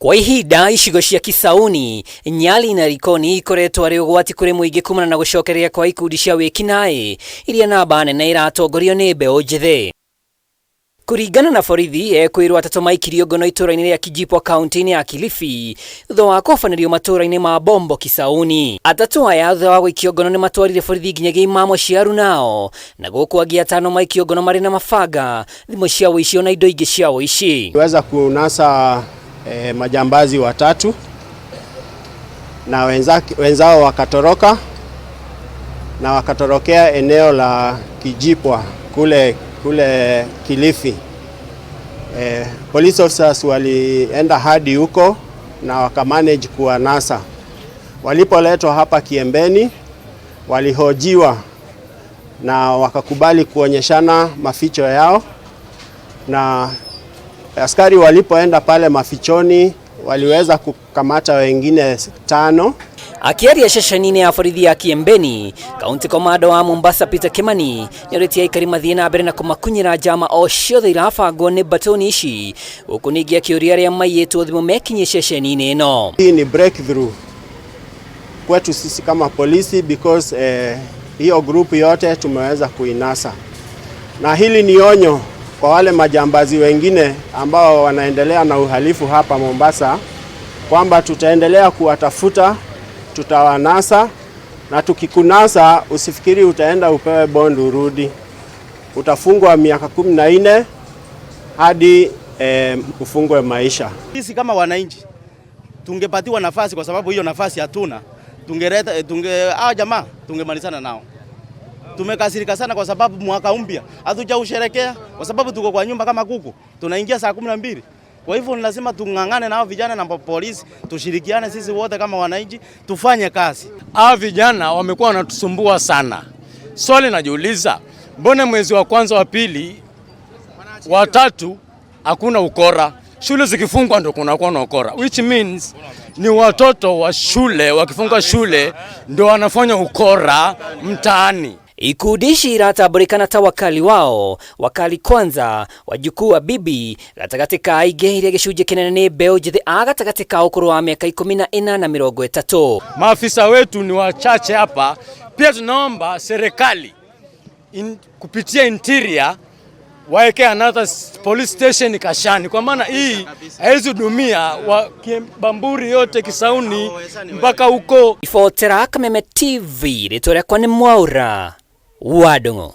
Kwa ihinda icigo cia Kisauni, Nyali na Likoni ikoretwo arĩ ũgwati kũrĩ mũingĩ kumana na gũcokereria kwa ikundi cia wĩkinaĩ iria namba nene iratongorio nĩ mbeũ njĩthĩ. Kũringana na borithi, ekwĩrwo atatũ maikirio ngono itũra-inĩ rĩa Kijipwa kaunti-inĩ ya Kilifi thutha wa kũbanĩrio matũra-inĩ ma Bombo Kisauni. Atatũ aya thutha wa gũikio ngono nĩ matwarire borithi nginyagia imamo cia arunao na gũkũ angĩ atano maikio ngono marĩ na mabanga, thimũ cia ũici ona indo ingĩ cia ũici. Weza kunasa majambazi watatu na wenzao wakatoroka na wakatorokea eneo la Kijipwa kule Kilifi. Police officers walienda hadi huko na wakamanage kuwanasa. Walipoletwa hapa Kiembeni walihojiwa na wakakubali kuonyeshana maficho yao, na askari walipoenda pale mafichoni waliweza kukamata wengine 5. Akiaria ceceni-inĩ ya borithi ya Kiembeni, kaunti komando wa Mombasa Peter Kimani nĩorĩtie aikari mathiĩ na mbere na kũmakunyĩra njama o ciothe irabangwo nĩ mbatoni ici, gũkũ ningĩ akĩũria arĩa maiyĩtwo thimũ mekinyie ceceni-inĩ ĩno. Hii ni breakthrough kwetu sisi kama polisi because hiyo group yote tumeweza kuinasa, na hili ni onyo kwa wale majambazi wengine ambao wanaendelea na uhalifu hapa Mombasa kwamba tutaendelea kuwatafuta, tutawanasa, na tukikunasa usifikiri utaenda upewe bond urudi. Utafungwa miaka 14 hadi ufungwe maisha. Sisi kama wananchi tungepatiwa nafasi, kwa sababu hiyo nafasi hatuna, tungeleta jamaa tungemalizana nao. Tumekasirika sana kwa sababu mwaka mpya hatujausherekea, kwa sababu tuko kwa nyumba kama kuku, tunaingia saa 12. Kwa hivyo ni lazima tung'ang'ane nao vijana na polisi, tushirikiane sisi wote kama wananchi, tufanye kazi. Hawa vijana wamekuwa wanatusumbua sana. Swali najiuliza, mbona mwezi wa kwanza, wa pili, wa tatu hakuna ukora? Shule zikifungwa ndio kunakuwa na ukora, which means ni watoto wa shule wakifunga shule ndio wanafanya ukora mtaani. Ikundi ici iratambũrĩkana ta wakali wao, wakali kwanza, wajukuu wa bibi, gatagatĩ ka aingĩ iria gĩcunjĩ kĩnene nĩ mbeũ njĩthĩ a gatagatĩ ka ũkũrũ wa mĩaka 14 na 30. Maafisa wetu ni wachache hapa. Pia tunaomba serikali kupitia interior waeke another police station Kashani, kwa maana hii haiwezi hudumia wa Bamburi yote Kisauni mpaka huko. Ibotera Kameme TV, rĩtwa rĩakwa nĩ Mwaura wa Ndung'u.